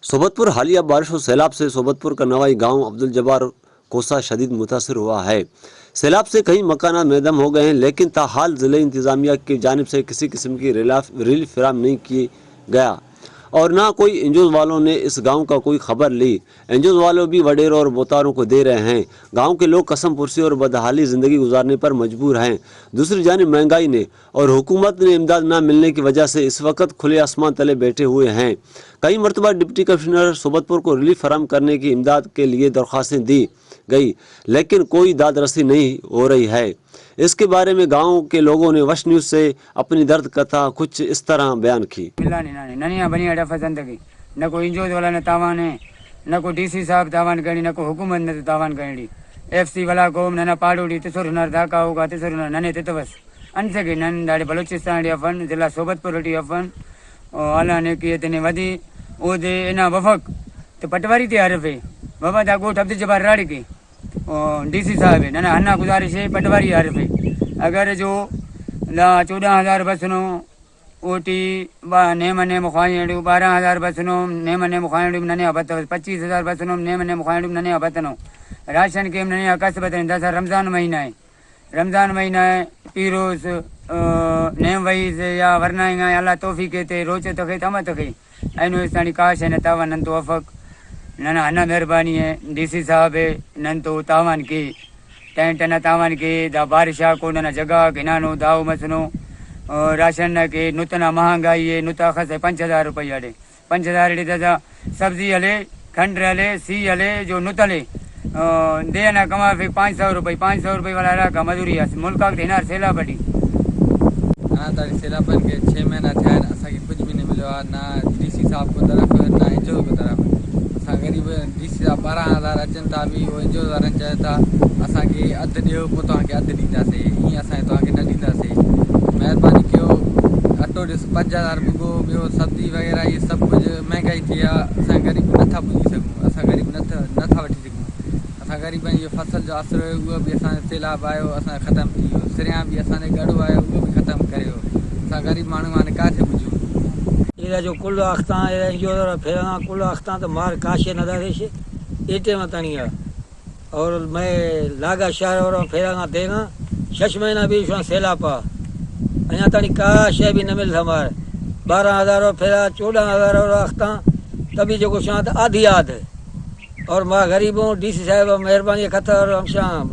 صحبت پور، حالیہ بارش و سیلاب سے صحبت پور کا نوائی گاؤں عبدالجبار کوسا شدید متاثر ہوا ہے۔ سیلاب سے کئی مکانات میدم ہو گئے ہیں، لیکن تاحال ضلع انتظامیہ کی جانب سے کسی قسم کی ریلاف-، ریلیف فراہم نہیں کی گیا اور نہ کوئی این جی اوز والوں نے اس گاؤں کا کوئی خبر لی۔ این جی اوز والوں بھی وڈیروں اور بوتاروں کو دے رہے ہیں۔ گاؤں کے لوگ قسم پرسی اور بدحالی زندگی گزارنے پر مجبور ہیں۔ دوسری جانب مہنگائی نے اور حکومت نے امداد نہ ملنے کی وجہ سے اس وقت کھلے آسمان تلے بیٹھے ہوئے ہیں۔ کئی مرتبہ ڈپٹی کمشنر صحبت پور کو ریلیف فراہم کرنے کی امداد کے لیے درخواستیں دی گئی، لیکن کوئی داد رسی نہیں ہو رہی ہے۔ اس کے بارے میں گاؤں کے لوگوں نے وش نیوز سے اپنی درد کتھا کچھ اس طرح بیان کی۔ ملانی نانی، ننیا بنی اڑا فزندگی، نہ کوئی این جی اوز والا نہ تاوان ہے، نہ کوئی ڈی سی صاحب تاوان کرنی، نہ کوئی حکومت نہ تاوان کرنی۔ ایف سی والا قوم نہ، نہ پاڑوڑی تسر نہ داکا ہوگا، تسر نہ ننے تتوس۔ انچے کہ نن داڑے بلوچستان ٹی افن، ضلع صحبت پور ٹی افن، او اللہ نیکی اتنے ودی، او دے انا وفق تو پٹواری تے عارف ہے۔ بابا دا گوٹ عبدالجبار راڑی کے، او ڈی سی صاحب ہے، ننا ہنا گزارش ہے، پٹواری عارف ہے۔ اگر جو دا چودہ ہزار بسنو، اوٹی با-، نیم نیم خوائنڑو، بارہ ہزار بسنو، نیم نیم خوائنڑو ننے ابتو، پچیس ہزار بسنو، نیم نیم خوائنڑو ننے ابتنو۔ راشن کے ننے اکس بتن، دس رمضان مہینہ ہے۔ رمضان مہینہ ء پیروز، آ، نیم وئیز یا ورنائیں ء اللہ توفیق ایتے، روچ تخے تما تخے۔ اینو استانی کاش ء نہ تاوان نن تو افک۔ ننا ہنا مہربانی ء ڈی سی صاحب ء نن تو تاوان کے، ٹینٹ نا تاوان کے، دا بارش آ کو ننا جگہ گنانو داو مسنو۔ آ، راشن نا کے نتنا مہنگائی ء، نتا خس ء پنچ ہزار روپیہ اڑے۔ پنچ ہزار اڑے دزا سبزی ہلے، کھنڈر ہلے، سی ہلے، جو نت ہلے، آ، دے انا کما فی پانچ سو روپے، پانچ سو روپے والا علاقہ مزوری اس ملک آک دینار سیلاب بٹی۔ ہاں، تاڑی سیلاب بن کے چھ مہینہ تھیا، اساں کے کچھ بھی نہیں ملو، نہ ڈی سی صاحب کو طرف، نہ این جی او کو طرف۔ اساں غریب، ڈی سی صاحب بارہ ہزار اچن تا بھی، وہ این جی او دارن چاہتا، اساں کے ادھ دیو، پتو کے ادھ دیندا سے، یہ اساں تو کے نہ دیندا سے۔ مہربانی کیو، اٹو ڈس پنج ہزار بگو، بیو سبزی وغیرہ، یہ سب کچھ مہنگائی تھی آ، اساں غریب نہ تھا پجی سکوں، اساں غریب نہ تھا، نہ تھا وٹی سکوں۔ اساں غریباں یہ فصل جو اثر ہوئے، وہ بھی اساں سیلاب آئے، اساں ختم تھی ہو۔ سریاں بھی اساں نے گڑو آئے، وہ بھی ختم کرے ہو۔ اساں غریب مانو آنے کہاں سے بجو؟ یہ جو کل اختاں، یہ جو پھیرنا کل اختاں تو مار کاشے نہ دارے شے، ایٹے متنی ہے۔ اور میں لاگا شہر اور پھیرا نہ دینا، شش مہینہ بھی شوان سیلا پا۔ انہاں تانی کا شے بھی نہ مل ہمار۔ بارہ ہزار اور پھیرا، چودہ ہزار اور اختاں، تبھی جو گوشاں تو آدھی آدھ۔ اور ما غریبوں، ڈی سی صاحب مہربانی خطر اور ہمشاں